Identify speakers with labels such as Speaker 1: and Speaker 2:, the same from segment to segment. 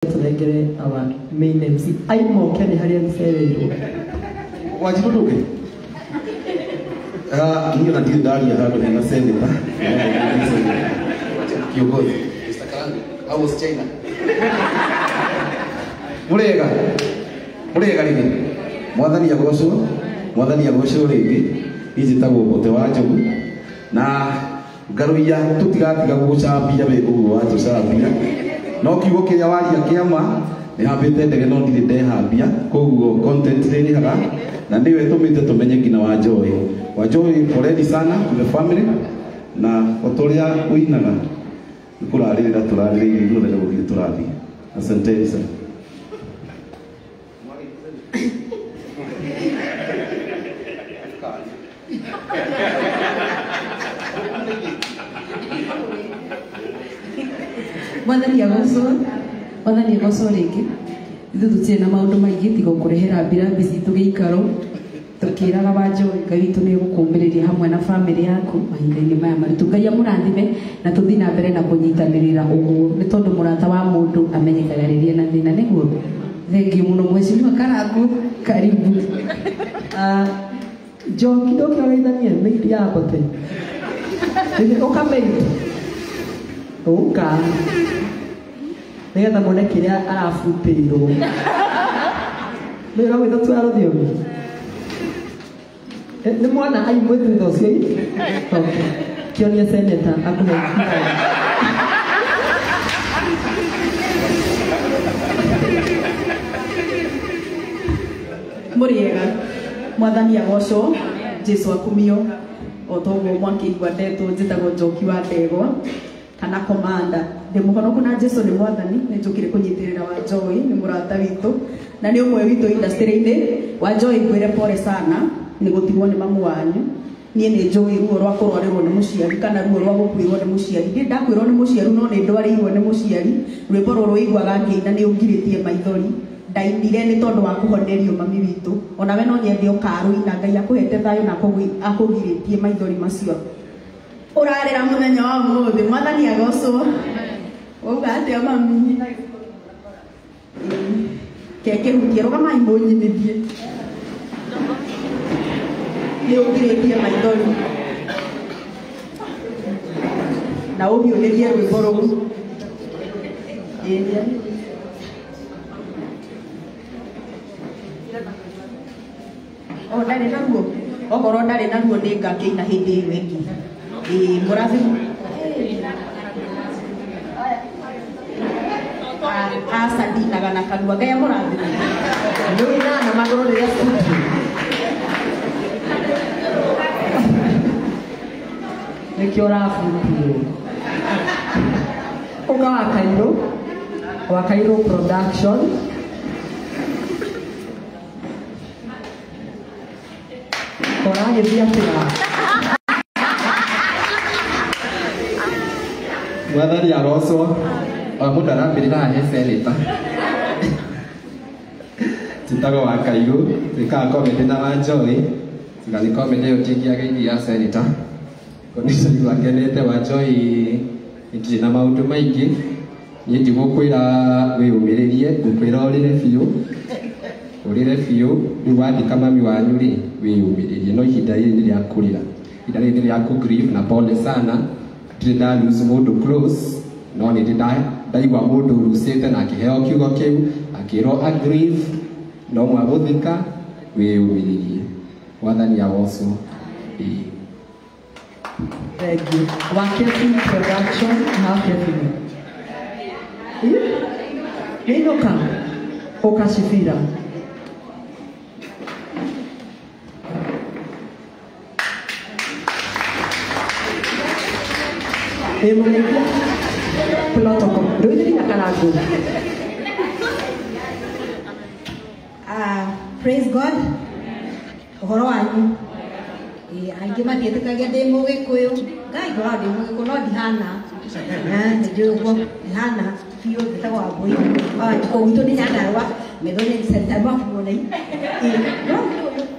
Speaker 1: Tũnengere our main MC aimoke nĩ harĩa nĩcereirwo.
Speaker 2: Wanjirũ ndũngĩ. Ah, niĩ ona ndirĩ ndaria handũ hena senator. Kiongozi.
Speaker 3: Mr. Karangu, how was China?
Speaker 2: Mũrĩega. Mũrĩega rĩngĩ. Mwathani agocwo. Mwathani agocwo rĩngĩ. Niĩ njĩtagwo Mbote wa Njogu. Na ngaruiya tũtigatiga gũgũcambia wĩ ũguo watũcambia. No kiugo kĩrĩa waria kĩama nĩ hambĩte ndege no ndirĩ ndehambia, koguo content nĩ ĩrĩhaga na nĩwe ĩtũmĩte tũmenye nginya Wanjohi. Wanjohi, poleni sana to the family, na o ta ũrĩa ũinaga nĩ kũrarĩrĩra tũrarĩrĩire ithuothe nĩ gũthiĩ tũrathiĩ. Asanteni sana.
Speaker 4: Mwathani agocwo, mwathani agocwo rĩngĩ. Ithuĩ tũtirĩ na maũndũ maingĩ tiga kũrehera mbirambi citũ gĩikaro tũkĩraga Wanjohi Ngai witũ nĩ egũkũmĩrĩria hamwe na bamĩrĩ yaku mahinda-inĩ maya maritũ. Ngai amũrathime na tũthiĩ na mbere na kũnyitanĩrĩra ũguo, nĩ tondũ mũrata wa mũndũ amenyekaga rĩrĩa ena thĩna, nĩguo. Thengiũ mũno mheshimiwa Karangu, karibu.
Speaker 1: Njoki ndũkĩogeithanie maid ya Mbote. Ũka maid. Ũka. Nĩgetha muone kĩrĩa arabutĩirwo. Nĩ ũragwĩtwo tu ya rũthiomi. Nĩ mwana aimwe thutha ũcio. Okay. Kĩonie senator akũhe.
Speaker 5: Mũrĩega, mwathani agocwo, Jesu akumio. O toguo mwakĩigua ndetwo, njĩtagwo Njoki wa Ndegwa kana Komanda. Ndĩ mũhonoku na Jesu nĩ mwathani, nĩ njũkire kũnyitĩrĩra Wanjohi, nĩ mũrata witũ na nĩ ũmwe witũ industry-inĩ. Wanjohi, ngwĩre pole sana nĩ gũtigwo nĩ mamu wanyu. Niĩ nĩ njũĩ ruo rwa kũrwarĩrwo nĩ mũciari kana ruo rwa gũkuĩrwo nĩ mũciari. Ndirĩ ndakuĩrwo nĩ mũciari, no nĩ ndwarĩirwo nĩ mũciari. Rwĩmbo rũrũ ũiguaga ngĩina nĩ ũngirĩtie maithori. Ndainire nĩ tondũ wa kũhonerio mami witũ. Onawe no nyende ũkarũina, Ngai akũhete thayũ na akũgirĩtie maithori macio ũrarĩra mũthenya wa ũmũthĩ. Mwathani agocwo. Wauga atĩa mami? Kekĩhutie rũgamai mũnyinithie. Nĩ ũngirĩtie maithori na ũhiũhĩrie rwĩmbo rũu. Ĩĩ. O ndarĩ naruo, okorwo ndarĩ naruo nĩ ngakĩina hĩndĩ ĩyo ĩngĩ. Ĩĩ, mũrathimwo. Aca, ndinaga na kanua. Ngai amũrathime.
Speaker 1: Nĩ ũinaga na magũrũ rĩrĩa studio. Nĩkĩo ũrabutirwo. Ũka wa Kairũ, wa Kairũ production. Ũragĩthiĩ atĩa?
Speaker 6: Mwathani arocwo. O mũndũ arambĩrĩra hahe senator. Njĩtagwo wa Kairũ, twĩkaga comedy na Wanjohi. Tiga nĩ comedy ĩyo ndingĩageithia ya senator. Nĩ ngenete Wanjohi, ndirĩ na maũndũ maingĩ. Niĩ ndigũkwĩra wĩyũmĩrĩrie, ngũkwĩra ũrĩre biũ. Ũrĩre biũ, rĩu wathika mami wanyu rĩ, wĩyũmĩrĩrie. No ihinda rĩrĩ nĩ rĩa kũrĩra. Ihinda rĩrĩ nĩ rĩa kũ grieve na pole sana. Ndirĩ nda lose mũndũ close, no nĩ ndĩ ndaigua mũndũ ũrucĩte na akĩheo kiugo kĩu, akĩrwo a grieve, no mwagũthika, wĩyũmĩrĩrie. Mwathani agocwo. Ĩĩ.
Speaker 1: Thank you. Wakefi production, ha Kefi. Inoka. Ũkacibira. Ĩ mũgeithia. Protocol. Rũithĩri na Karangu.
Speaker 7: Praise God. Ũhoro wanyu. Aingĩ matiĩtĩkagia ndĩ mũgĩkũyũ. Ngai ngoragwo ndĩ mũgĩkũyũ no ndihana. Nĩ njũĩ ũguo ndihana biũ, njĩtagwo Wambũi. Kũu gwitũ nĩ Nyandarũa, metho nĩ Central Mwaki. No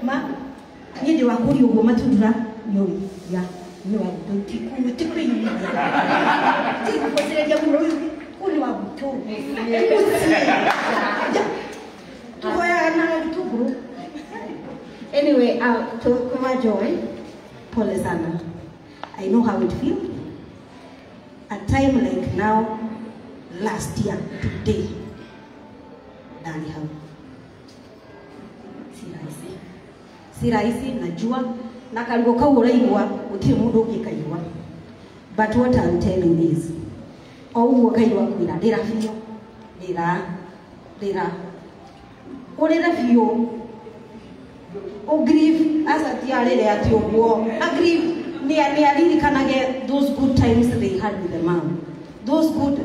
Speaker 7: ma niĩ ndĩ wa kũria ũguo matundura nyũi ya nĩ wa gwitũ, ti kwĩyumithia, ti kũbocereria mũno, ũyũ kũu nĩ wa gwitũ. tu. Tuhoya na kitunguru. Anyway, to kwa Joy, pole sana. I know how it feels. A time like now, last year, today, ndani hau. Si rahisi. Si rahisi, najua. Na karugo kau ũraigua, gũtirĩ mũndũ ũngĩkaigua. But what I'm telling is, o ũguo Ngai wakwĩra, rĩra biũ, rĩra, rĩra. Ũrĩre biũ. Grieve, as at yarere at your war. A grieve, near those good times they had with the mom. Those good,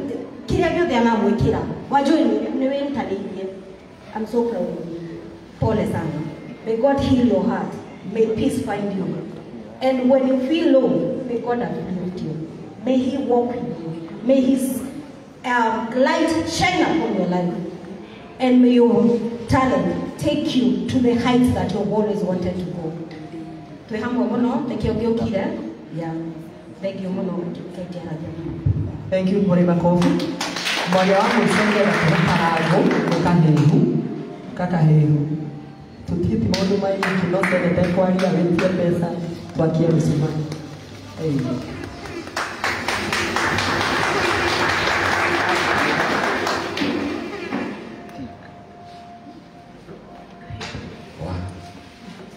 Speaker 7: I'm so proud of you. Pole sana. May God heal your heart. May peace find you. And when you feel low, may God uplift you. May He walk with you. May His light shine upon your life. And may your talent take you to the heights that you've always wanted to go. Thank you.
Speaker 1: Thank you, Mori Makofi. Mwaria wa mũico karago kahehu kakahehu tutiiti maundu maingi no twendete kwaria witie mbeca twakie mĩcumaa.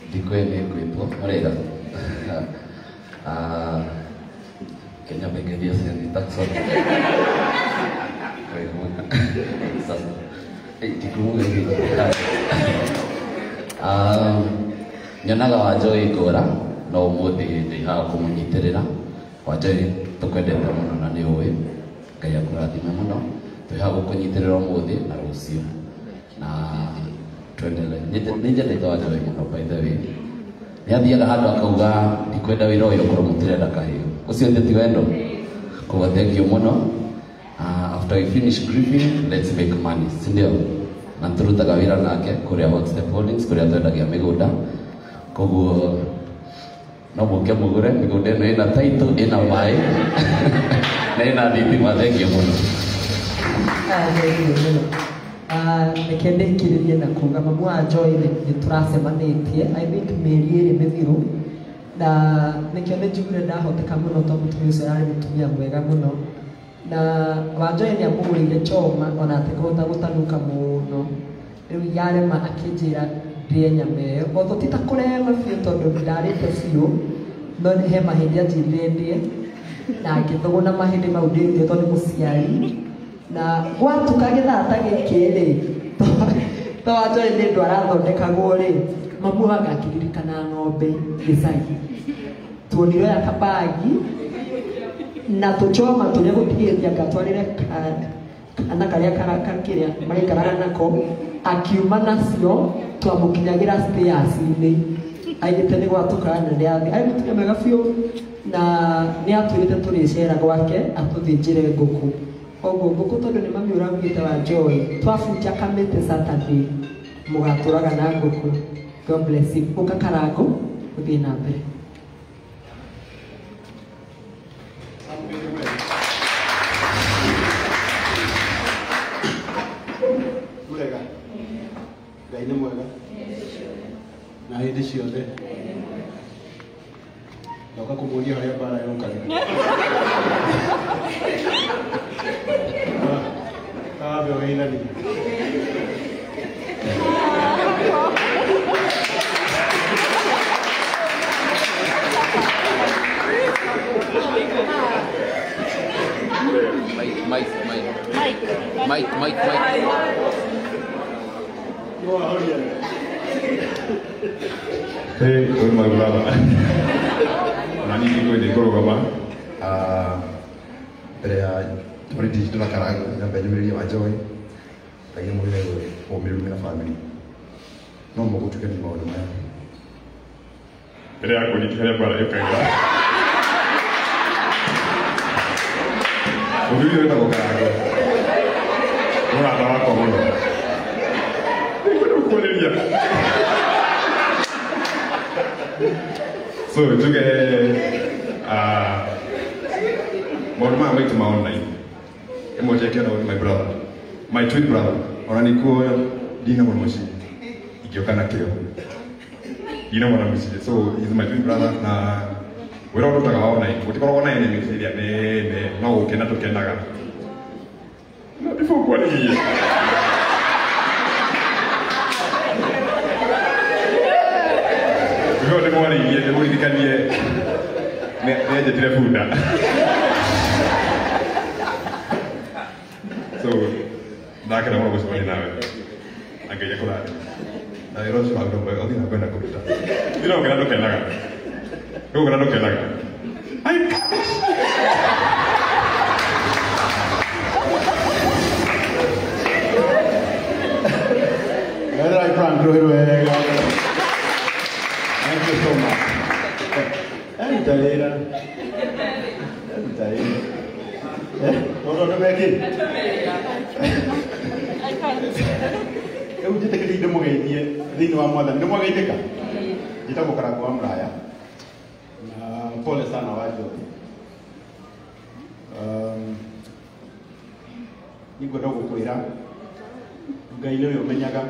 Speaker 3: Ndikwene kwitwo marega Kenya bengeria senita sorry nyonaga Wanjohi ngũra no ũmũthĩ ndĩ haha kũmũnyitĩrĩra. Wanjohi tũkwendete mũno na nĩ ũĩ Ngai akũrathime mũno. Twĩ haha gũkũnyitĩrĩra ũmũthĩ na rũciũ na tuendelee. Nĩ njendete Wanjohi mũno by the way. Nĩ athiaga handũ akauga ndikwenda wĩra ũyũ okorwo mũtirenda kahĩũ. Ũcio ti wendo. Koguo thank you mũno. After we finish grieving, let's make money, si ndio? Na turutaga wĩra nake kũrĩa Hot Step Holdings, kũrĩa twendagia mĩgũnda. Koguo no mũke mũgũre mĩgũnda ĩno ĩna title, ĩna maĩ na ĩna thitima. Thank you mũno.
Speaker 1: Thank you mũno. Reke ndĩkĩrĩrie na kuga mamu wa Joy nĩ tũracemanĩtie I think mĩeri ĩrĩ mĩthiru na nĩkĩo nĩ njiguire ndahoteka mũno tondũ mũtumia ũcio ararĩ mũtumia mwega mũno na Wanjohi nĩ amũgũrĩire choma ona atekũhota gũtanuka mũno rĩu yarema akĩnjĩra ndĩe nyama ĩyo although ti ta kũrema biũ tondũ ndarĩte biũ no he mahĩndĩ anjĩrire ndĩe na ngĩthũgũna mahĩndĩ mau ndĩrute tondũ nĩ mũciari na gwatuka gĩthaa ta gĩkĩ rĩ to Wanjohi nĩ ũndũ arathondekagwo rĩ mamu wanga akĩririkana ng'ombe gĩcagi tuonire ya kabagi na tuchoma turia gũtigĩria ngatwarĩre kana karĩa kĩrĩa maikaraga nako akiuma nacio twamũkinyagĩra stairs-inĩ aigĩte nĩ gwatuka na nĩ athiĩ arĩ mũtumia mwega biũ na nĩ atwĩrĩte tũrĩcera gwake atũthĩnjĩre ngũkũ koguo ngũkũ tondũ nĩ mami ũraugĩte Wanjohi twabunja kamĩtĩ Saturday mũgatũraga na ngũkũ. God bless you. Ũka Karango ũthiĩ na mbere.
Speaker 8: Ngai nĩ mwega na hĩndĩ ciothe ndoka kũmuonia harĩa mbara yũkaga wambe ũgeithanie.
Speaker 3: Mike, Mike, Mike, Mike, Mike.
Speaker 9: Hey, we're my brother. Nani niko ndi kũrũgama
Speaker 10: mbere ya twarĩtie na Karango nyambe njũmĩrĩrie Wanjohi Ngai amũhe ũmĩrĩru na family no mũgũtuĩke nĩ maũndũ maya
Speaker 9: mbere ya kũnyitia harĩa mbara yũkagĩra. Mũthuri ũyũ wĩtagwo Karango mũrata wakwa mũno nĩngwenda gũkwarĩria. So njuge maũndũ maya maitũ ma online Ĩmwe njekera my brother, my twin brother. Ona nikuo ndina mwana mũciĩ ingĩũka nakĩo ndina mwana mũciĩ, so he's my twin brother. Na wĩra ũrĩa tũrutaga wa online gũtikoragwo na enemies ĩrĩa nene, no gũkena tũkenaga na before kwarĩrie. Before ndĩmwarĩirie ndĩmũririkanie nĩanjĩtire bunda. So ndakena mũno gũcemania nawe na Ngai akũrathime na wĩra ũcio waku nĩ mwega, ũthiĩ na mbere na kũruta. Thiĩ na gũkena ndũkenaga, nĩ gũkena ndũkenaga.
Speaker 8: Wetha Frank wega. Thank you so much. Aruta wĩra. Aruta wĩra. Tondũ andũ mekĩ? Rĩu njĩtĩkĩrie ndĩmũgeithie thĩinĩ wa Mwathani. Nĩmwageithĩka? Njĩtagwo Karangũ wa Mũraya. Na pole sana Wanjohi. Nĩngwenda gũkwĩra Ngai nĩwe ũmenyaga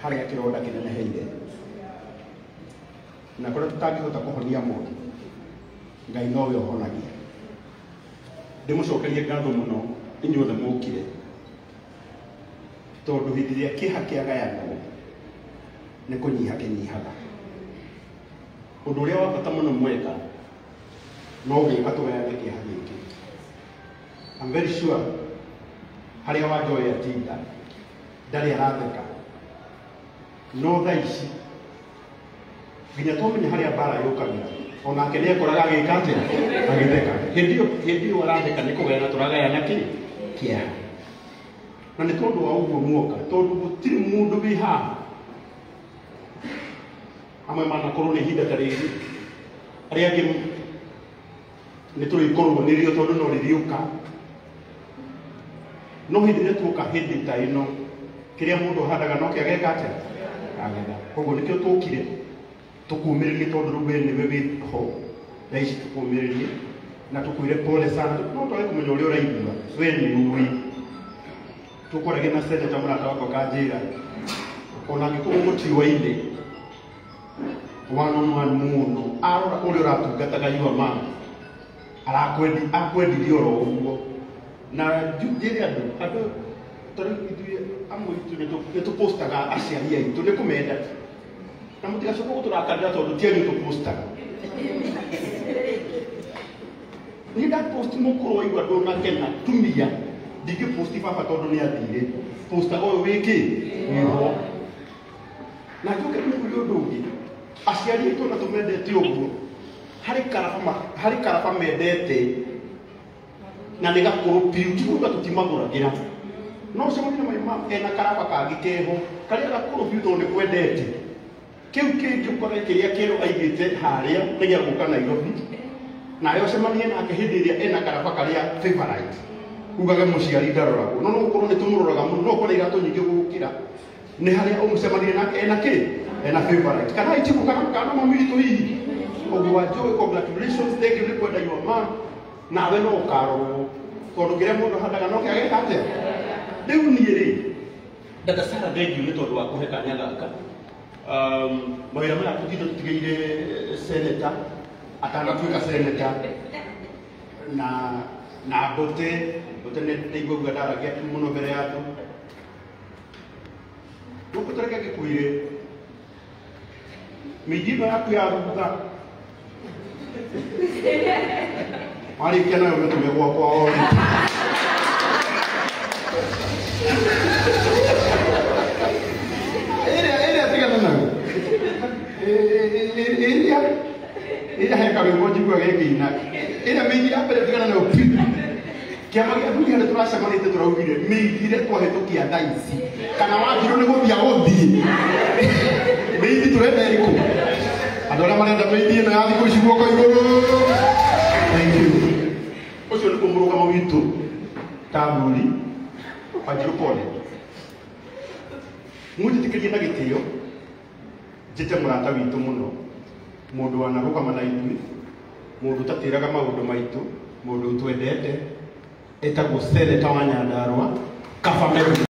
Speaker 8: harĩa kĩronda kĩneneheire, na kũrĩa tũtangĩhota kũhonia mũndũ, Ngai nowe ũhonagia. Ndĩmũcokerie ngatho mũno inyuothe mũkire, tondũ hĩndĩ ĩrĩa kĩeha kĩagayanwo nĩ kũnyiha kĩnyihaga. Ũndũ ũrĩa wa bata mũno mweka no gũka tũgayane kĩeha gĩkĩ. I'm very sure harĩa Wanjohi atinda ndarĩ aratheka, no thaa ici nginya twamenya harĩa mbara yũkagĩra, onake nĩekoraga agĩka atĩa, agĩtheka. Hĩndĩ ĩyo aratheka nĩ kũgayana tũragayana kĩ kĩeha. Na nĩ tondũ wa ũguo muoka, tondũ gũtirĩ mũndũ wĩ haha amwe manakorwo nĩ ihinda ta rĩrĩ, arĩa angĩ nĩ tũrĩkorwo nĩrĩo tondũ no rĩrĩũka. No hĩndĩ ĩrĩa tuoka hĩndĩ ta ĩno, kĩrĩa mũndũ ahandaga no kĩo ageka atĩa, agetha. Koguo nĩkĩo tũkire tũkũmĩrĩrie, tondũ rĩu we nĩwe wĩ ho thaa ici, tũkũmĩrĩrie na tũkwĩre pole sana. No twage kũmenya ũrĩa ũraigua, we nĩ ũĩ. Tũkorage na seneta mũrata wakwa kanjĩra, ona angĩkorwo mũtiũaine one on one mũno, arora ũrĩa ũratungataga your mom, akwendirie oro ũguo. Na njĩre andũ tarĩu ithuĩ amwe itũ nĩ tũpostaga aciari aitũ nĩ kũmenda, na mũtigacoke gũtũrakarĩra tondũ ti anyu tũpostaga. Niĩ ndapost mũkũrũ waigua ndũnakena tumia, ndingĩposti baba tondũ nĩ athire, postaga ũyũ wĩ kĩ wĩho. Na njoke ndĩmwĩre ũndũ ũngĩ, aciari aitũ ona tũmendete ũguo, harĩ karaba mendete na nĩ gakũrũ biũ, ti kuga tũtimagũragĩra, no ũcemanie na my mom ena karaba kangĩ keho karĩa gakũrũ biũ tondũ nĩ kwendete. Kĩu kĩngĩ ũkore kĩrĩa kĩerũ aigĩte harĩa nĩ gĩa gũka Nairobi, nawe ũcemanie nake hĩndĩ ĩrĩa ena karaba karĩa favorite, ugage mũciari ndaroragwo. No gũkorwo nĩ tũmũroraga mũno, no ũkore iratũ nyingĩ gũgũkĩra nĩ harĩa ũmũcemanie nake ena kĩ, ena favorite kana ichiko kana mami witũ hihi. Ũguo Wanjohi, congratulations, thank you nĩ kwenda your mom, nawe no ũkarorwo tondũ kĩrĩa mũndũ ahandaga no kĩo ageka atĩa. Rĩu niĩ rĩ, dada Sarah, thank you nĩ tondũ wa kũhe kanya gaka. Mawĩra maya tũtinda tũtigĩire seneta atanatuĩka seneta na Mbote nĩ ndaiguaga ndaragia mũno mbere ya andũ. Gũkũ tareke ngĩkwĩre mĩingĩ ĩno yaku ya thutha warĩkia nayo mĩtũme gwakwa othe. Ĩrĩa tigana nayo, ĩrĩa he karwĩmbo njiguaga ĩkĩina, ĩrĩa mĩingĩ ya mbere tigana nayo biũ. Kĩama gĩa athuri harĩa tũracemanĩtie tũraugire mĩingĩ ĩrĩa twahĩtũkia thaa ici, kana Wanjirũ nĩ gũthiĩ agũthiĩ mĩingĩ tũrenda ĩrĩkũ? Andũ arĩa marenda mĩingĩ ĩno ya thikũ ici guoko igũrũ. Thank you. Ũcio nĩguo mũrũgamo witũ ta athuri. Wanjirũ pole, mũnjĩtĩkĩrie na gĩtĩo njĩte mũrata witũ mũno, mũndũ wanarũgama na ithuĩ, mũndũ ũtatĩraga maũndũ maitũ, mũndũ ũtwendete, Etagwo seneta wa Nyandarua Kaba Meru.